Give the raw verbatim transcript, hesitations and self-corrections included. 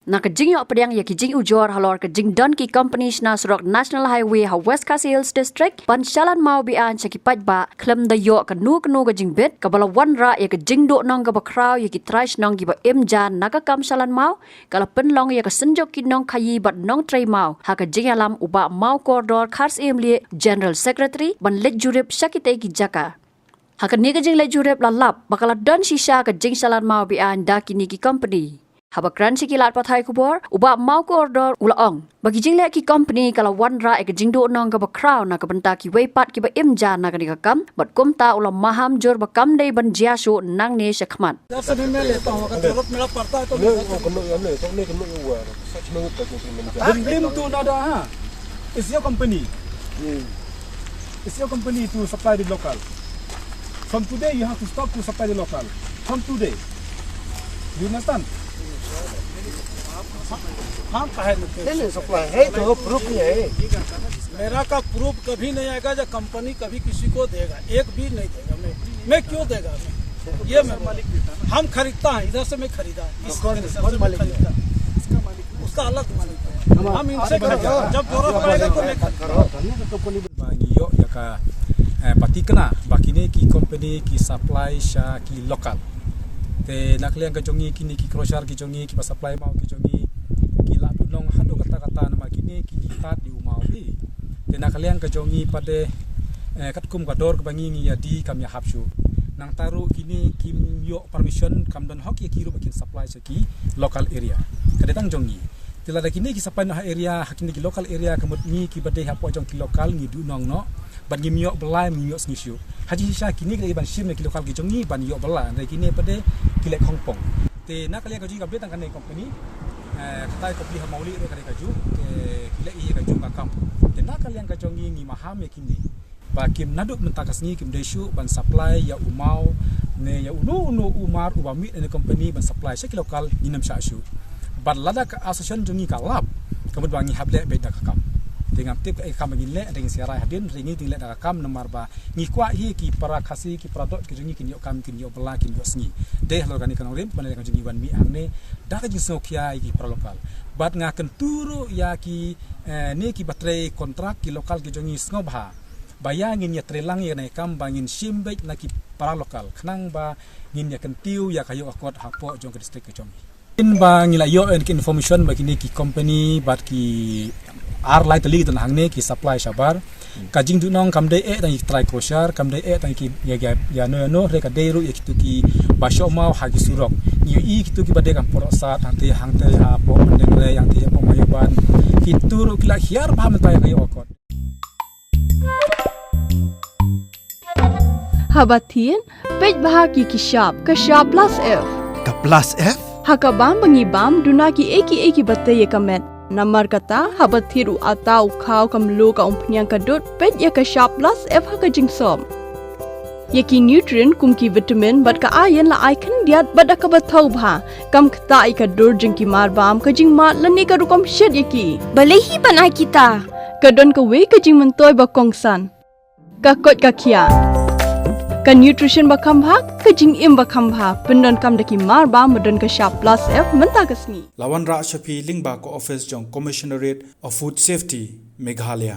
Na ka jingïoh pdiang ïa ki jingujor halor ka jingdon ki company shna surok National Highway ha West Khasi Hills District ban shalan maw be-aiñ sha ki paidbah khlem da ïoh kano kano ka jingbit, kaba la wanrah ïa ka jingduhnong kaba khraw ïa ki trai shnong kiba im ja na ka kam shalan maw, ka la pynlong ïa ka synjuk ki nongkhaïi bad nongtrei maw ha ka jingïalam u Bah Mawkordor Kharsyiem Lieh, General Secretary, ban leit jurip sha kitei ki jaka. Ha kane ka jingleit jurip la lap ba ka la don shisha ka jingshalan maw be-aiñ da kine ki company. Haba kren sha ki lad pathai khubor, u Bah Mawkordor u la ong ba ki jingleh ki company ka la wanrah ïa ka jingduhnong kaba khraw na ka bynta kiwei pat kiba im ja na kane ka kam, bad kumta u la maham jur ba kam dei ban jia shuh nangne shakhmat. दस एमएम मैं लेता हूँ, अगर जरूरत मेरा पड़ता है तो मैं नहीं, वो कन्नड़, नहीं, तो नहीं, कन्नड़ हुआ है। सच में होता है, क्योंकि मैंने कहा, Bring, bring to another, हाँ। It's your company। हम्म। It's your company to supply the local। From today, you have to stop to supply the local। From today। You understand? हाँ, काहे नहीं? नहीं, नहीं, सप्लाई है तो प्रूफ नहीं है। मेरा का प्रूफ कभी नहीं आएगा जब कंपनी कभी किसी को देगा, एक भी नहीं देगा। मैं, मैं क्यों देगा? मैं, ये मैं, हम खरीदता है, इधर से मैं खरीदा, इस कौन, कौन मालिक है? खरीदता। उसका अलग मालिक है। हम इनसे खरीदते हैं। जब जरूरत पड़ेगा तो मैं खरीदता। Ba ngi ïoh ïa ka, eh, patikna ba kine ki company ki supply sha ki local. Te na ka liang ka jong ngi, kine ki crusher ki jong ngi, kiba supply maw ki jong ngi, ki la duhnong haduh katta katta namar kine ki, ki tad ïa u maw hi. Te na ka liang ka jong ngi pat de, eh, katkum ka dor kaba ngi ngi ïa die kam ïa hap shuh. Nangta ruh kine kim ïoh permission, kam don hok ïa ki ruh ba kin supply sha ki local area. Ka dei tang jong ngi. Te lada kine ki supply na ha area, ha kine ki local area, ka mut ngi kiba dei hapoh jong ki local ngi duhnong noh. Bad ngim ïoh bylla, ngim ïoh sngi shuh. Ha jingshisha kine ki dei ban shim na ki local ki jong ngi ban ïoh bylla. Hynrei kine pat de ki leh khongpong. Te na ka liang ka jong ngi kam dei tang kane company, eh, katai company ha Mawlieh ruh ka dei kajuh, te ki leh ïa kajuh ka kam. Te na ka liang ka jong ngi ngi maham ïa kine. Ba kim naduh mynta ka sngi kim dei shuh ban supply ïa u maw ne ïa uno uno u mar uba mih na company ban supply sha ki local, ngin ym shah shuh. Bad lada ka association jong ngi ka lap, ka mut ba ngi hap leh beit da ka kam. Te ngam tip kaei ka kam ba ngin leh, te ngin sa ïa rai hadien, te ngi dang leh da ka kam namar ba ngi kwah hi ki para Khasi, ki para doh ki jong ngi kin ïoh kam, kin ïoh bylla, kin ïoh sngi. Dei halor kane ka nongrim, kane ka jong ngi wan mih hangne da ka jingsngewkhia ïa ki para local. Bad nga kyntu ruh ïa ki, eh, ne kiba trei kontrak, ki local ki jong ngi sngewbha ba ïa ngin ïa trei lang ïa kane ka kam ba ngin shim beit na ki para local khnang ba ngin ïa kyntiew ïa ka ïoh ka kot hapoh jong ka district ka jong ngi. Ba ngi la ïoh ïa ki information ba kine ki company bad ki ar lai tylli ki don hangne ki supply shabar. Ka jingduhnong kam dei eh tang ïa ki trai crusher, kam dei eh tang ïa ki ïa, ïa, ïano ïano, hynrei ka dei ruh ïa kito kiba shoh maw ha ki surok. Ngi ïohi kito kiba dei kam poroh sat hangte hangte hapoh Myndengrai, hangte hapoh Maïaban. Kito ruh ki la hiar bha mynta ïa ka ïoh ka kot. Haba thied, peit bha ki ki shap, ka shap plus F. Ka plus F? Ha ka bam ba ngi bam, duna kiei kiei kiba tei ïa ka met. Namar kata, haba thied u atta, u khaw, ka mluh, ka umphniang, ka dud, peit ïa ka shap plus F ha ka jingsop. Ïa ki nutrient kum ki vitamin bad ka iron la ai khyndiat bad da kaba thaw bha. Kam ktah ïa ka dur jong ki mar bam, ka jingmad lane ka rukom shet ïa ki. Balei hi ban ai kita? Ka don kawei ka jingmyntoi ba kongsan. Ka koit ka khiah. Ka nutrition ba kham bha, ka jingim ba kham bha, pyndonkam da ki mar bam ba don ka shap plus F mynta ka sngi. La wanrah sha phi lyngba ka office jong Commissionerate of Food Safety, Meghalaya.